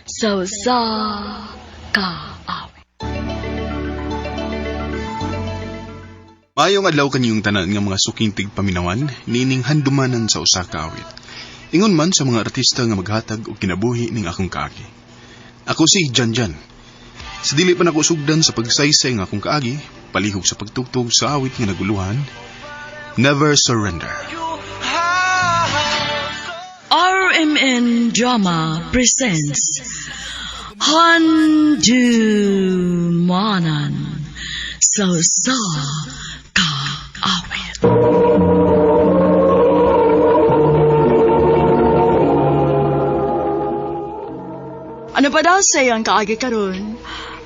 Sa usa ka awit. Maayong adlaw kaniyong tanan nga mga suking tigpaminawan, nining handumanan sa usa ka awit. Ingon man sa mga artista nga maghatag og kinabuhi ning akong kaagi. Ako si Janjan. Sa dili pa nako sugdan sa pagsaysay nga akong kaagi, palihog sa pagtugtog sa awit nga naguluhan, Never Surrender. RMN Drama presents Handumanan sa usa ka awit. Ano pa daw sa iyang kaagi karon?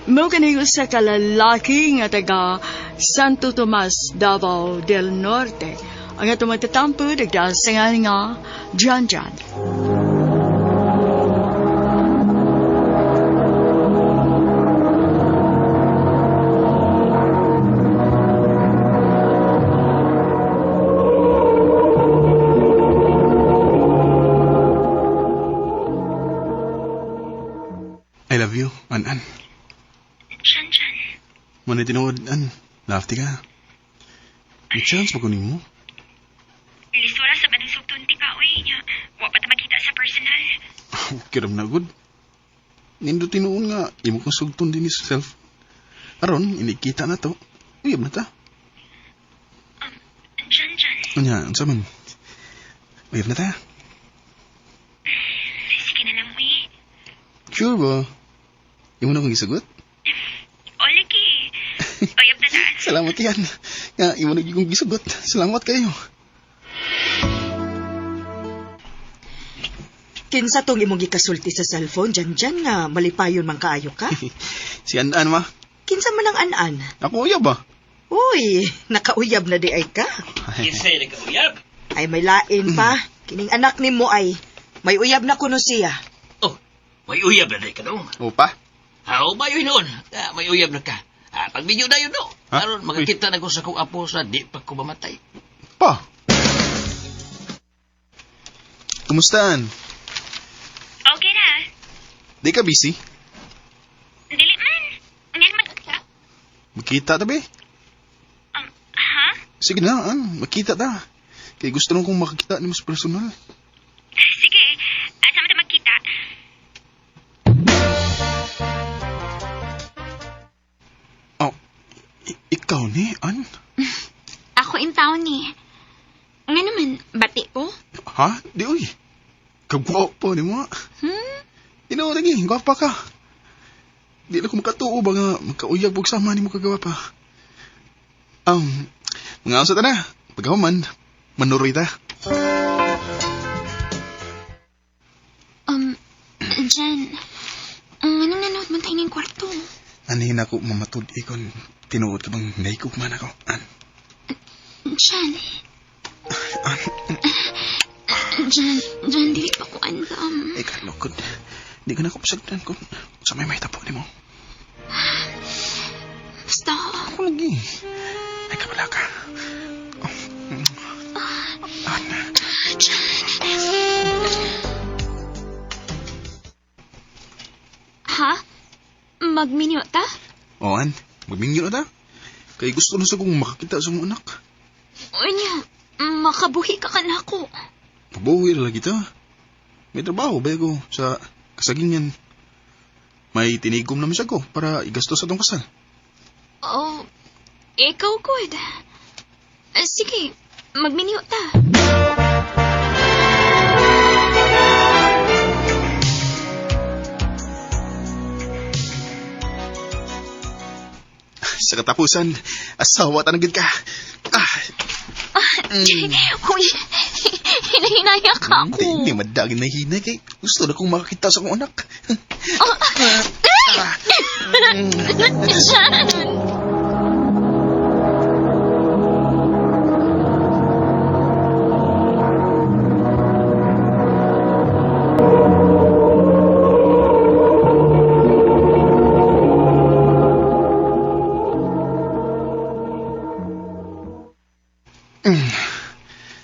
Mao kini usa ka lalaki nga taga Santo Tomas, Davao del Norte. Ang atong magtatampo nagdasingan nga Jan Jan. I love you, An-an. Jan Jan. Muna tinuod, An. Lafty ka. May chance ba kunin mo? Lisura sa banang sugton ti ka, uy. Nya, wa pa ta magkita sa personal. Kiram na good. Nindo tinuon nga, imo kong sugton din sa self. Aron, inikita na to. Uyab na ta. Jan Jan. Unya, unsa man? Uyab na ta. Sige na lang, uy. Sure ba? Imo na kong gisugot? O, lagi. Uyab na ta. Salamat yan. Nga, imo na kong gisugot. Salamat kayo. Kinsa tong imong gikasulti sa cellphone Jan Jan nga malipayon man kaayo ka? Si An-an ma. Kinsa man ang an-an? Ako uyab ba? Uy, nakauyab na di ay ka. Kinsay nagkauyab? Ay may lain pa. Kining anak nimo ay may uyab na kuno siya. Oh, may uyab na di ka dong. Opa? How ba yun noon? Ah, may uyab na ka. Ah, pag-video na yun, no? Ha? Aron, makakita na ko sa kong apo sa di pa ko mamatay. Pa. Kumusta, An? Okay na. Di ka busy? Dili man. Ngan mag-usa. Magkita ta be? Ha? Sige na, An. Magkita ta. Kay gusto nung kong makakita ni mas personal. Sige. Asa man ta magkita? Oh, ikaw ni, An? Ako in town ni. Nga naman, bati ko. Ha? Di uy. Kagwapo ni mo. Hmm? Ino, lagi, gwapa ka. Di na ko makatuo ba nga magkauyag og sama ni mo kagwapa. Mga asa ta na. Pagkahuman, manuroy ta. Jan. Anong nanood man tayo ng kwarto? Anihin ako mamatud ikon. Tinuod ka bang naikog man ako? An? Jan. An? Jan, Jan, dili pa ko andam. Ay, kalokod. Di ka na ko pasagdan kung sa may tapo ni mo. Basta, Ako lagi. Ay, kabala ka. Oh. An? Jan. Ha? Magminyo ta? O, An? Magmingyo na ta? Kay gusto na sa kong makakita sa mong anak. Unya, makabuhi ka kanako. Mabuhi na lagi ta. May trabaho ba ko sa kasagingan. May tinigom naman siya ko para igasto sa tong kasal. Oh, ikaw good. Sige, magminyo ta. Sa katapusan, asawa tanagin ka. Ah, Uy, hinahinaya ka ako. Hindi, hindi madagin na hinay kay gusto na kong makakita sa akong anak. Oh, Jan!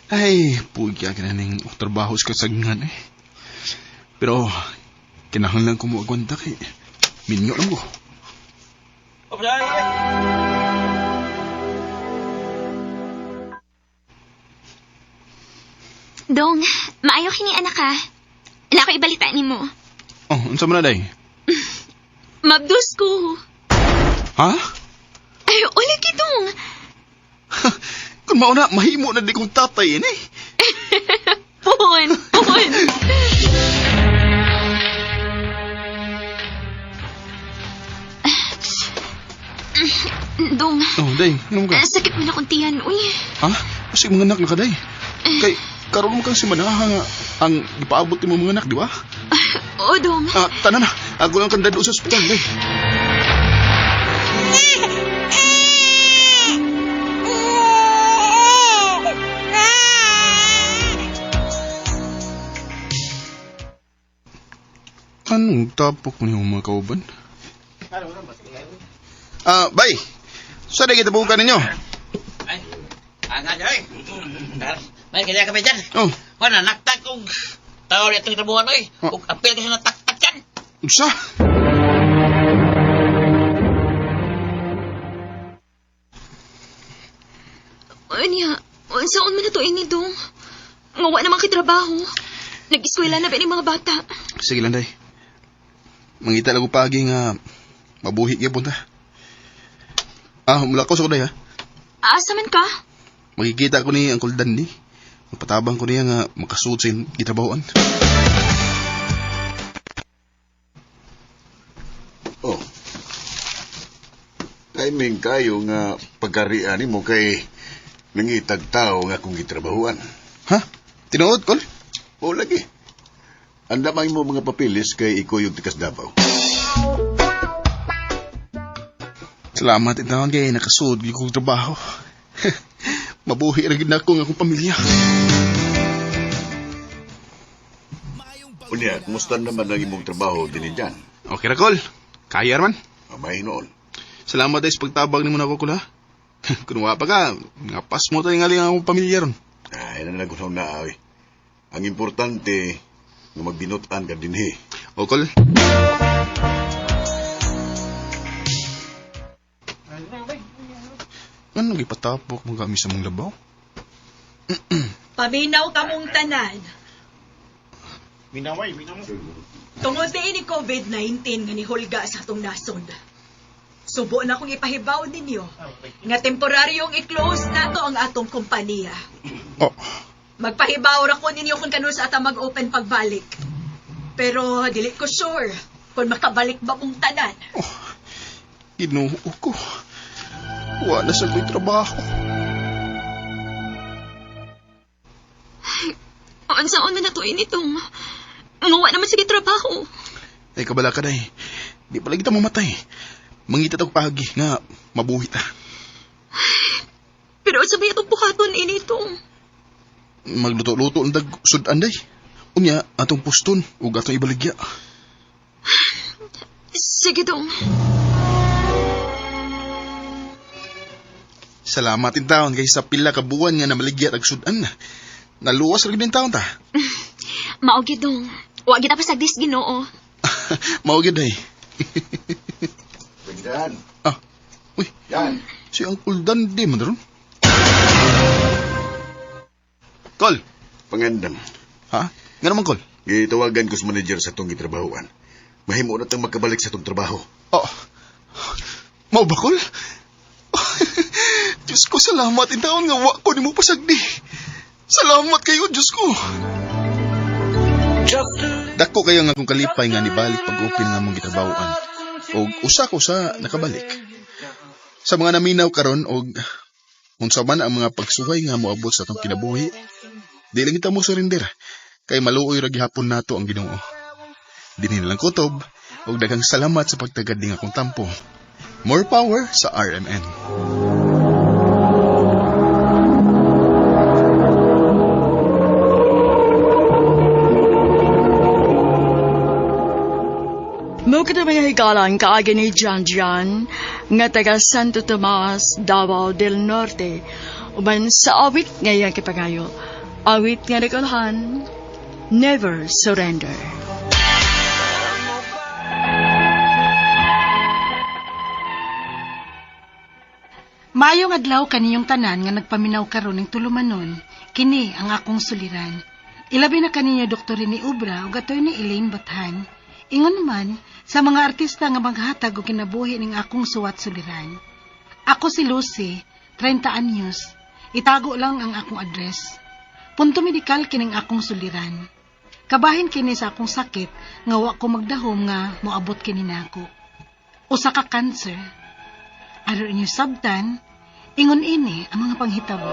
Ay, pugya ka na ning trabaho sa kasagingan eh. Pero, Kinahanglan ko mo agwanta kay minyo lang ko. Dong, maayo kini anak ka. Wala ko ibalita nimo. Oh, unsa man na day? Mabdus ko. Ha? Ay, uli kitong. Kung mauna, mahimo na di kong tatay ini. Pohon, pohon. Dong, Oh, day, inom ka. sakit mo na kong tiyan, uy. Ha? Kasi mga anak na ka, day. Kay, karon mo kang si Manaha nga ang ipaabot mo mga anak, di ba? Oo, Dong. Ah, tanan na. Ako lang kang dado sa ospital, day. Anong tapok niyo mga kauban? Ah, bay. Sa kita bukan ninyo? Ay, anga dyan, ay. Tara, may kaya kami dyan. Oh, Wala, naktak og tao rin itong trabuhan, oy. Oh. Ug apil kasi nataktak dyan. unsa? Unya, unsaon man na to ini, Dong? Nga wa naman kay trabaho. Nag-eskwela na ba ni mga bata? Sige lang, day. Mangita lang ko pagi nga mabuhi gyapon ta. Ah, mula ko sa kuday ha. Asa man ka? Makikita ko ni Uncle Danny. Magpatabang ko niya nga makasuot sa gitrabahoan. Oh. Timing kayo nga pagkarian nimo kay nangitag tao nga akong gitrabahuan. Ha? Tinuod, Kol? O lagi. Ang damay mo mga papilis kay iko yung tikas Davao. Salamat intaon kay nakasuot gyud kong trabaho. Mabuhi ra gyud nako ang akong pamilya. Unya, kumusta naman ang imong trabaho dinhi dyan? Okay ra, Kol. Kaya man. Amay noon. Salamat ay sa pagtabag nimo nako, Kol, ha? Kung wa pa ka, nga pas mo tayo nga ang akong pamilya ron. Ay, na lang na ay. Ang importante nga magbinutan ka dinhi. O, Kol. Ano gipatapok mo kami sa mong labaw? Paminaw kamong tanan. Minaway, minaw. Tungod ni COVID-19 nga nihulga sa atong nasod. Subo na kong ipahibaw ninyo nga temporaryong i-close nato ang atong kompanya. Oh, Magpahibaw ra ko ninyo kung kanus ata mag-open pagbalik. Pero dili ko sure kung makabalik ba mong tanan. Ginoo ko. Wala sa ko'y trabaho. Unsaon man na to ini, Dong? Nga wa naman sige trabaho. Ay, kabala ka day. Di pala kita mamatay. Mangita tag pagi nga mabuhi ta. Pero sa may atong buhaton ini, Dong? Magluto-luto ang dag sudan day. Unya, atong puston ug atong ibaligya. Sige, Dong. Salamat in taon kay sa pila ka buwan nga namaligya tag sudan. Naluwas ra gid taon ta. Mao gyud, Dong. Wa gyud pasagdis Ginoo. Mao gyud day. Dan, Ah. Uy, yan. si Uncle Dandy man ron. Kol. Pangandam. Ha? Nga naman, Kol? Gitawagan ko sa manager sa itong gitrabahuan. Mahimo na tang makabalik sa itong trabaho. Oh. Mao ba, Kol? Diyos ko, salamat. In taon nga wa ko nimo pasagdi. Salamat kayo, Diyos ko. Dako kayo nga akong kalipay nga nibalik pag-upin nga among gitrabahoan. Og usa ko sa nakabalik. Sa mga naminaw karon og unsa man ang mga pagsuway nga moabot sa atong kinabuhi, di lang kita mo surrender kay maluoy ra gihapon nato ang Ginoo. Dinhi na lang kutob og daghang salamat sa pagtagad ning akong tampo. More power sa RMN. Mo kita mga higalan kaagi ni John John nga taga Santo Tomas, Davao del Norte. Uban sa awit nga iyang kipangayo. Awit nga nakalhan, Never Surrender. Maayong adlaw kaniyong tanan nga nagpaminaw karon ning tulumanon, kini ang akong suliran. Ilabi na kaninyo Dr. Rene Obra ug Attorney Elaine Bathan. Ingon man sa mga artista nga maghatag og kinabuhi ning akong suwat suliran. Ako si Lucy, 30 anyos. Itago lang ang akong address. Punto medikal kining akong suliran. Kabahin kini sa akong sakit nga wa ko magdahom nga moabot kini nako. Usa ka cancer. Aron inyo sabtan, ingon ini ang mga panghitabo.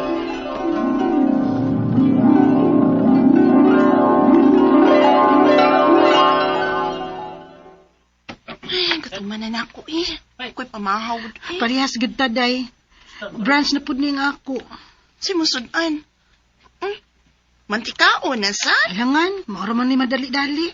Ay, gutuman na nako eh. Ako'y pamahaw. Eh. Parehas gud ta day. Branch na pud ning ako. Simusudan. Mantikaon na sa? Alangan, maura man ni madali-dali.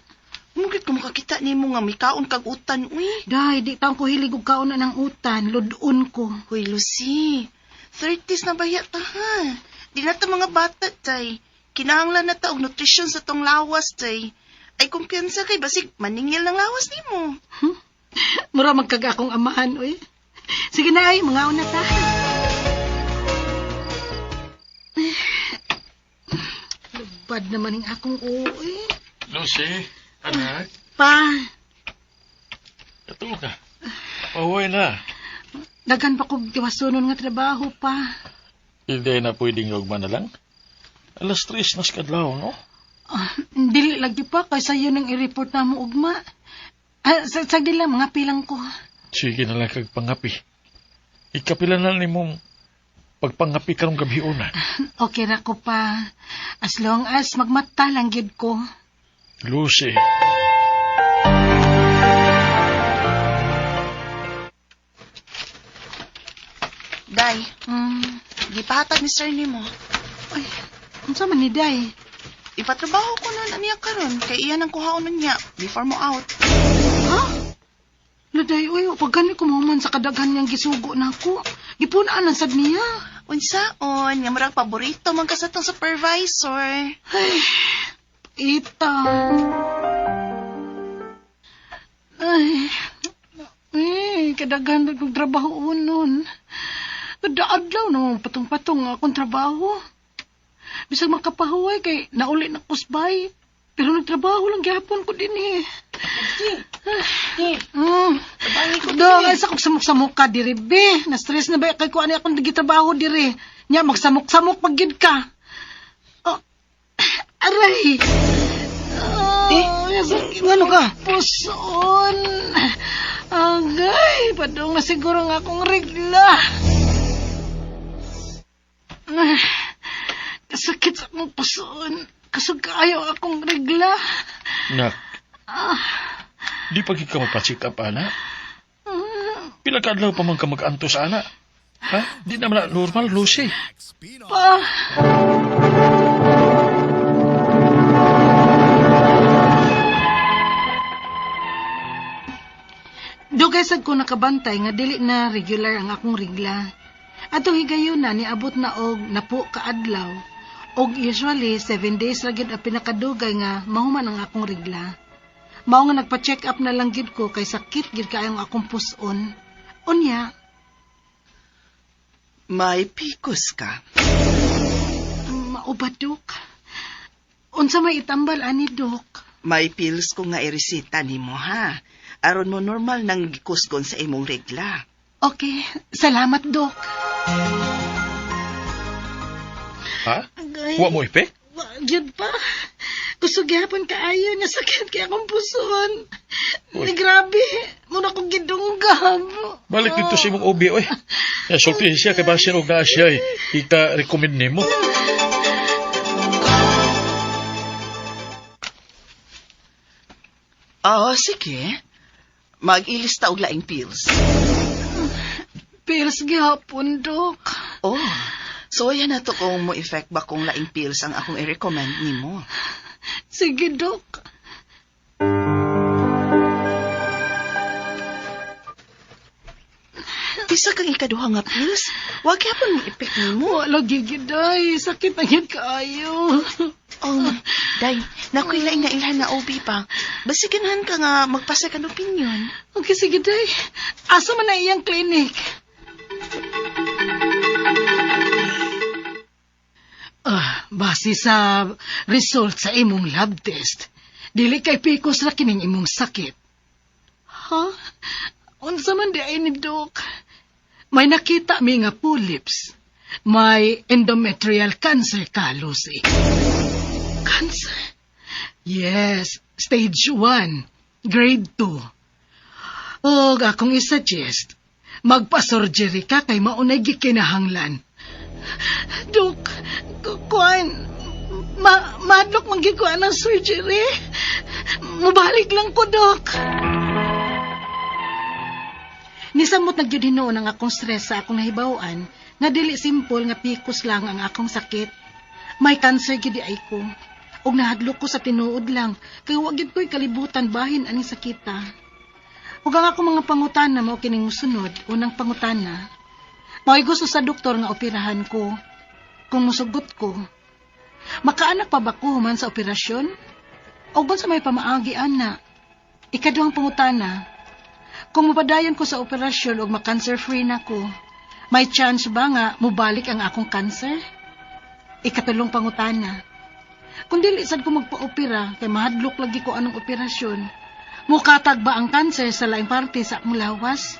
Mugit ko makakita nimo nga mikaon kag utan, uy. Day, di taong ko hilig og kaon na ng utan, ludon ko. Hoy, Lucy. 30s na baya ta, ha? Di na ta mga bata, tay. Kinahanglan na ta og nutrisyon sa tong lawas, tay. Ay, kumpiyansa kay basig maningil ng lawas nimo. Mura magkag akong amahan, uy. Sige na ay, mga una ta. Lubad naman ang akong uwi. Lucy, anak, Pa, ito ka. Pahuway na. daghan pa kog giwasunon nga trabaho pa. Hindi na pwedeng ugma na lang. 3:00 na sa kadlaw, no? Ah, dili lagi pa kay sayo nang i-report na mo ugma. Ah, sagdi lang mga pilang ko. Sige na lang kag pangapi. Ikapila na nimong pagpangapi karong gabi una. Okay ra ko pa. As long as magmata lang gyud ko. Lucy. Day, gipahatag ni sir nimo. Ay, unsa man ni Day? Ipatrabaho ko nun aniya karon kay iyan ang kuhaon niya before mo out. Ha? Laday, uy, pag gani ko mahuman sa kadaghan niyang gisugo na ako. Gipunaan ang sad niya. Unsaon, nga murag paborito man ka sa tong supervisor. Ay, ita. Ay, ay, kadaghan na kong trabaho nun. Kada adlaw naman patong-patong akong trabaho. Bisag makapahuway kay nauli na kusbay. Pero nagtrabaho lang gyapon ko din eh. Dong, ay sa kong samok-samok ka diri be. Na-stress na ba kay ko ani akong gitrabaho diri. Nya magsamok-samok pag gid ka. Oh, aray. Oh, ngano ka? Puson. Agay, padung na siguro nga akong regla. Kasakit sa akong puson. Kasug kaayo akong regla. Nak, di pa gid ka magpa-check up, ana. Pila ka adlaw pa man ka mag-antos, ana. Ha? Di naman na normal, Lucy. Pa. Dugay sad ko nakabantay nga dili na regular ang akong regla. Atong higayuna niabot na og napo ka adlaw. Og usually 7 days ra gyud ang pinakadugay nga mahuman ang akong regla. Mao nga nagpa-check up na lang gyud ko kay sakit gyud kaayo ang akong puson. Unya, May pikos ka. Mao ba, Dok? Unsa may itambal ani, Dok? May pills ko nga ireseta nimo ha. Aron mo normal nang gikusgon sa imong regla. Okay, salamat, Dok. Ha? Agay. Wa mo ipek? Wa gyud pa. Kusog gyapon kaayo, nasakit kay akong puson. Uy. Ni grabe, muna kong gidunggab. Balik dito sa imong OB, oy. Ya, sulti siya kay basin og naa siya eh. Ika-recommend nimo. Oo, sige. Mag-ilista og laing pills. Pills gyapon, Dok. Oh, so yan na to kung mo effect ba kung laing pills ang akong i-recommend nimo. Sige, Dok. Bisa kang ikaduha nga pills, wag gyapon mo effect nimo. Wala gyud day, sakit na gyud kaayo. Oh, day, nakoy laing nga ilhan nga OB pa. Basiganhan ka nga magpasa ka opinion. Okay, sige, day. Asa man na iyang clinic? Base sa result sa imong lab test, dili kay PCOS ra kining imong sakit. Ha? Unsa man diay ni, Dok? May nakita mi nga polyps. May endometrial cancer ka, Lucy. Cancer? Yes, stage 1, grade 2. Og akong i-suggest, magpa-surgery ka kay maunay gikinahanglan. Dok, kuan, mahadlok man gyud ko ng surgery. Mubalik lang ko, Dok. Nisamot na gyud hinuon ang akong stress sa akong nahibaw-an nga dili simple nga PCOS lang ang akong sakit. May cancer gyud diay ko. Ug nahadlok ko sa tinuod lang kay wa gyud ko'y kalibutan bahin aning sakita. Ug ang akong mga pangutana mao kining mosunod. Unang pangutana, mao'y gusto sa doktor nga operahan ko. Kung musugot ko, makaanak pa ba ko human sa operasyon? O sa may pamaagi ana? Ikaduhang pangutana, kung mapadayon ko sa operasyon ug ma-cancer free na ko, may chance ba nga mubalik ang akong cancer? Ikatulong pangutana, kung dili sad ko magpa-opera kay mahadlok lagi ko anong operasyon, mukatag ba ang cancer sa laing parte sa akong lawas?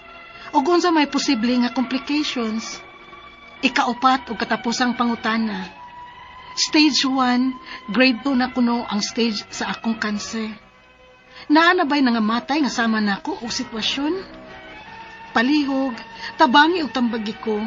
O unsa may posible nga complications? Ikaupat ug katapusang pangutana, stage 1, grade 2 na kuno ang stage sa akong cancer. Naa na ba'y nangamatay nga sama nako og sitwasyon? Palihog, tabangi og tambagi ko.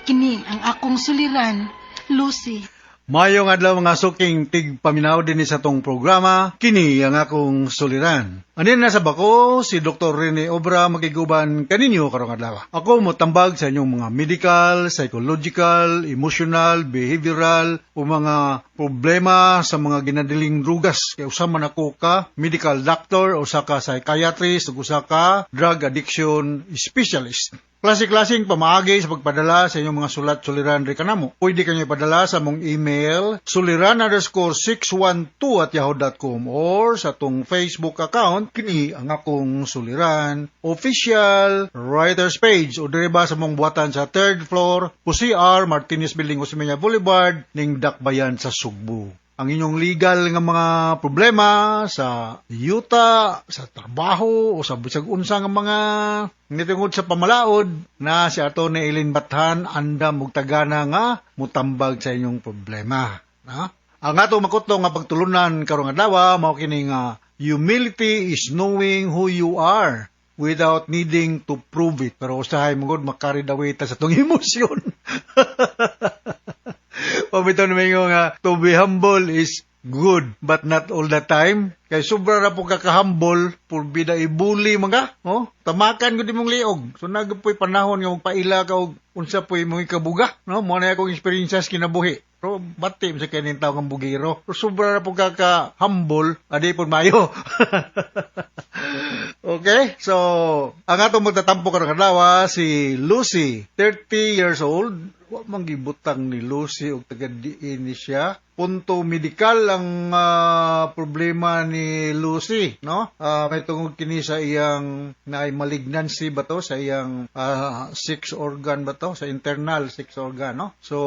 Kini ang akong suliran, Lucy. Mayong adlaw, mga suking tigpaminaw dinhi sa atong programa, kini ang akong suliran. Anin na sa bako, si Dr. Rene Obra makiguban kaninyo karong adlaw. Ako motambag sa inyong mga medical, psychological, emotional, behavioral o mga problema sa mga ginadiling drugas. Kay usa man ako ka medical doctor, usa ka psychiatrist, ug usa ka drug addiction specialist. Klase-klaseng pamaagi sa pagpadala sa inyong mga sulat suliran ri kanamo. Pwede kanyo ipadala sa among email suliran_612@yahoo.com or sa atong Facebook account, kini ang akong suliran official writers page, o diri ba sa among buhatan sa third floor, Jose R. Martinez Building, Osmeña Boulevard, ning Dakbayan sa Sugbo. Ang inyong legal nga mga problema sa yuta, sa trabaho, o sa bisag unsa nga mga nitungod sa pamalaod na si Ato ni Eileen Bathan andam og tagana nga mutambag sa inyong problema. Ha? Ang ato makutlo nga pagtulunan karong adlaw mao kini nga humility is knowing who you are without needing to prove it. Pero usahay mo gud ma-carried away ta sa atong emosyon. Pamito naman nga to be humble is good but not all the time. Kay sobra ra po ka-humble, purbida ibuli mga, oh, tamakan gud imong liog. So nag po'y panahon nga magpaila ka og unsa po'y imong ikabuga, no? Mo na akong experience sa kinabuhi. Pero bati sa kaning tao kang bugiro. Pero sobra ra po ka-humble, adi po mayo. Okay? So, ang atong magtatampo karong adlaw si Lucy, 30 years old. Wa man gibutang ni Lucy og taga diin ni siya. Punto medikal ang problema ni Lucy, no? May tungod kini sa iyang naay malignancy ba to sa iyang sex organ ba to, sa internal sex organ, no? So,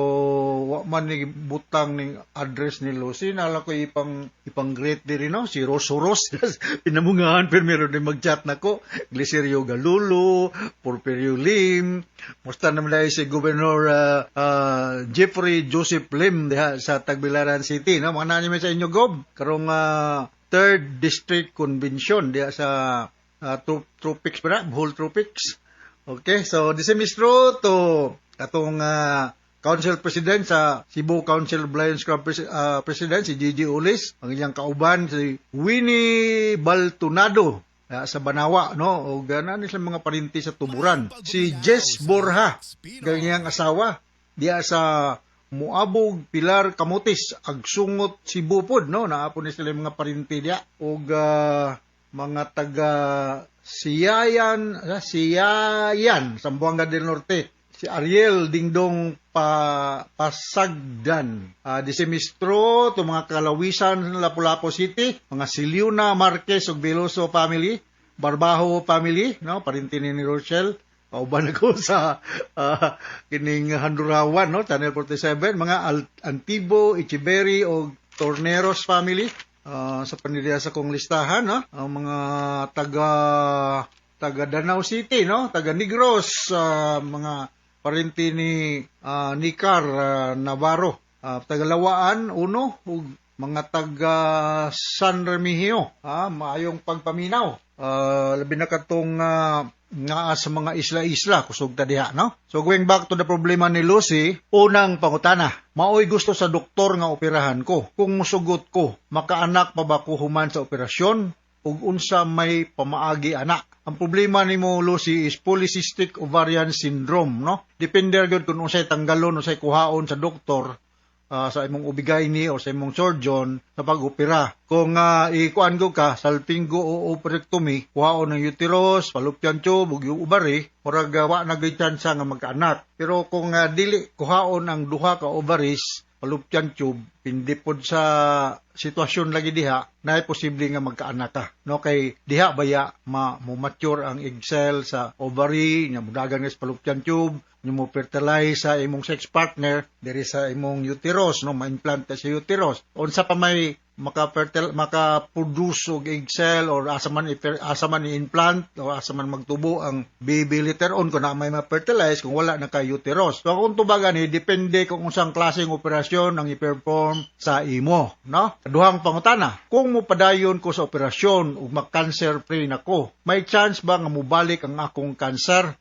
wa man ni butang ning address ni Lucy. Nala ko ipang greet diri, no? Si Rosso Ros pinamungahan pero meron din mag-chat nako. Glicerio Galulo, Porfirio Lim, musta naman dahil si Governor Jeffrey Joseph Lim diha sa Tagbilaran City, no? Mga nani sa inyo, Gob, karong Third District Convention diha sa Tropics ba na? Bohol Tropics. Okay, so this is true to atong Council President sa Cebu Council of Lions Club President si Gigi Ulis, ang iyang kauban si Winnie Baltunado sa Banawa, no? O gana ni sila mga parinti sa Tuburan. Si Jess Borja, ganyang asawa diya sa Muabog, Pilar, Camotes, Agsungot, Cebu pod, no? Naa po ni sila yung mga parinti diya. Og mga taga Siyayan, Siyayan, Zamboanga del Norte. Si Ariel Dingdong Pasagdan. Disemistro to mga Kalawisan, Lapu-Lapu City, mga Siliuna Marquez ug Veloso family, Barbajo family, no? Parinti ni Rochelle. Kauban ako sa kining Handurawan, no, Channel 47, mga Antibo, Ichiberi o Torneros family sa panidya sa kong listahan, no, ang mga taga taga Danao City, no, taga Negros, mga parente ni Nicar Navarro, taga Lawaan uno ug mga taga San Remigio, maayong pagpaminaw. Labi na katong nga sa mga isla-isla kusog ta diha, no? So going back to the problema ni Lucy, unang pangutana, maoy gusto sa doktor nga operahan ko. Kung musugot ko, makaanak pa ba ko human sa operasyon? Ug unsa may pamaagi ana? Ang problema nimo, Lucy, is polycystic ovarian syndrome, no? Depende gyud kung unsay tanggalon, unsay kuhaon sa doktor sa imong OB-GYN o sa imong surgeon sa pag-opera. Kung ikuan ko ka, salpingo o oophorectomy, kuhaon ng uterus, fallopian tube, ug yung ovary, murag wa na gyud tsansa nga magkaanak. Pero kung dili kuhaon ang duha ka ovaries, fallopian tube, pindi pod sa sitwasyon lagi diha, na posible nga magkaanak ka. No, kay diha baya ma mo mature ang egg cell sa ovary, nya mudagan sa fallopian tube, nya mo fertilize sa imong sex partner diri sa imong uterus, no, ma-implant sa uterus. Unsa pa may maka-fertil maka-produce og egg cell or asa man i-implant o asa man magtubo ang baby later on kung na may ma-fertilize kung wala na kay uterus. So akong tubagan ni depende kung unsang klaseng operasyon ang i-perform sa imo, no? Duhang pangutana, kung mopadayon ko sa operasyon ug mag-cancer free na ko, may chance ba nga mobalik ang akong cancer?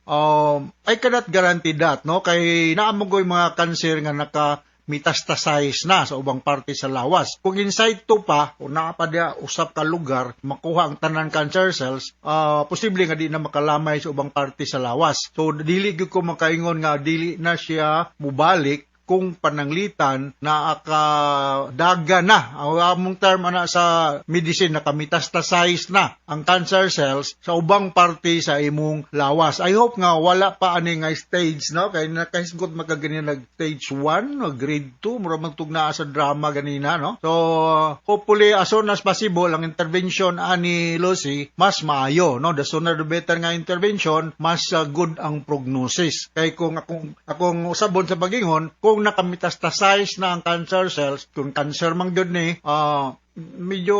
I cannot guarantee that, no? Kay naa man goy mga cancer nga naka metastasize na sa ubang parte sa lawas. Kung in situ pa, o naa pa diya usap ka lugar, makuha ang tanan cancer cells, posible nga di na makalamay sa ubang parte sa lawas. So, dili gyud ko makaingon nga dili na siya mubalik kung pananglitan na akadaga na. Ang among term ana sa medicine, naka-metastasize na ang cancer cells sa ubang parte sa imong lawas. I hope nga wala pa ani nga stage, no, kay nakahisgot makaganina nag stage 1 o grade 2, mura man naa sa drama ganina, no? So hopefully as soon as possible ang intervention ani, Lucy, mas maayo, no? The sooner the better nga intervention, mas good ang prognosis. Kay kung akong usabon sa pagingon, kung nakametastasize na ang cancer cells, kung cancer man gyud ni, medyo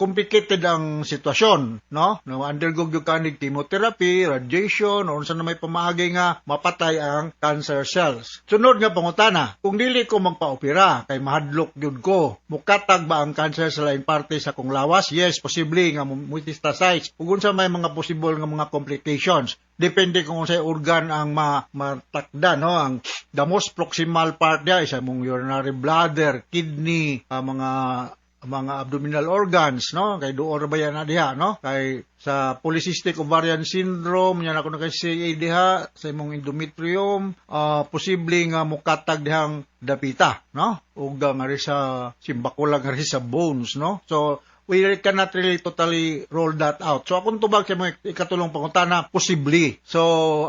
complicated ang sitwasyon, no? No, undergo gyud ka nig chemotherapy, radiation, o unsa na may pamaagi nga mapatay ang cancer cells. Sunod nga pangutana, kung dili ko magpa-opera kay mahadlok gyud ko, mukatag ba ang cancer sa laing parte sa akong lawas? Yes, posible nga metastasize. Ug unsa may mga possible nga mga complications? Depende kung unsay organ ang matakda, no? Ang the most proximal part diya is among urinary bladder, kidney, mga abdominal organs, no? Kay duol ra ba yan na diha, no? Kay sa polycystic ovarian syndrome, yan ako na kay CA diha sa imong endometrium, posible nga mukatag dihang dapita, no? Ug nga ri sa simbako lang nga ri sa bones, no? So we cannot really totally roll that out. So akong tubag sa mga ikatulong pangutana, posible. So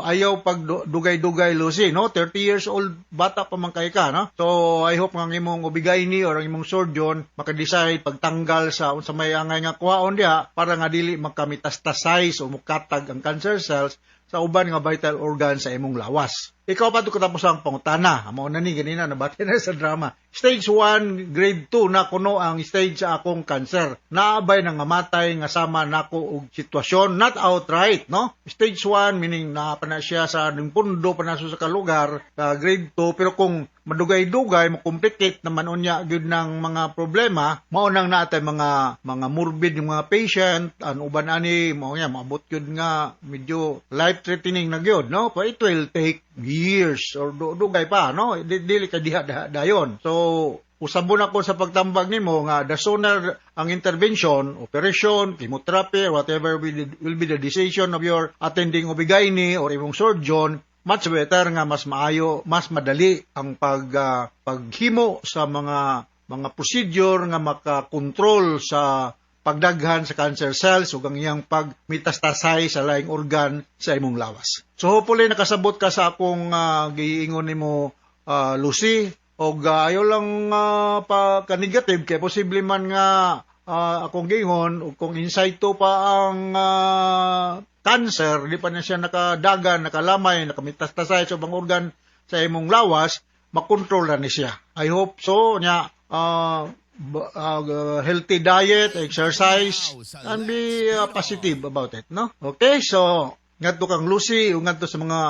ayaw pag dugay-dugay, Lucy, no? 30 years old, bata pa man kay ka, no? So I hope nga ang imong OB-GYN or ang imong surgeon maka-decide pagtanggal sa unsa may angay nga kuhaon diha para nga dili makametastasize o mukatag ang cancer cells sa uban nga vital organ sa imong lawas. Ikaw pa katapos ang pangutana. Mao na ni ganina nabati na sa drama. Stage 1, grade 2 na kuno ang stage sa akong cancer. Naabay nang mamatay nga sama nako og sitwasyon? Not outright, no? Stage 1 meaning naa pa na siya sa ning pundo pa na sa kalugar, grade 2, pero kung madugay-dugay mo-complicate naman unya gyud ng mga problema, mao nang naatay mga morbid yung mga patient an uban ani mao nga maabot gyud nga medyo life threatening na gyud, no? But it will take years or dugay pa, no? Dili ka diha dayon. So usabon ako sa pagtambag nimo nga the sooner ang intervention, operation, chemotherapy, or whatever will be the decision of your attending OB-GYN or imong surgeon, much better nga mas maayo, mas madali ang paghimo sa mga procedure nga makakontrol sa pagdaghan sa cancer cells ug ang iyang pag-metastasize sa laing organ sa imong lawas. So hopefully nakasabot ka sa akong giingon nimo, Lucy, og ayaw lang pa ka-negative kay posible man nga akong giingon ug kung in situ pa ang cancer, di pa na siya nakadagan, nakalamay, nakametastasay sa ubang organ sa imong lawas, makontrol na ni siya. I hope so nya, healthy diet, exercise, and be positive about it, no? Okay, so ngadto kang Lucy ug ngadto sa mga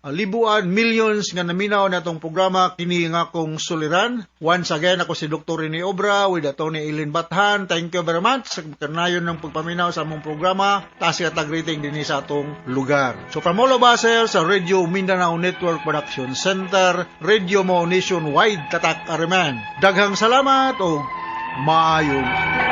libuan, millions nga naminaw na atong programa, kini nga akong suliran. Once again, ako si Dr. Rene Obra with Atty. Eileen Bathan. Thank you very much sa kanayon ng pagpaminaw sa among programa. Taas tag rating dinhi sa atong lugar. So from all of us here sa Radio Mindanao Network Production Center, Radio Mo Nationwide, Tatak Ariman. Daghang salamat o maayong adlaw.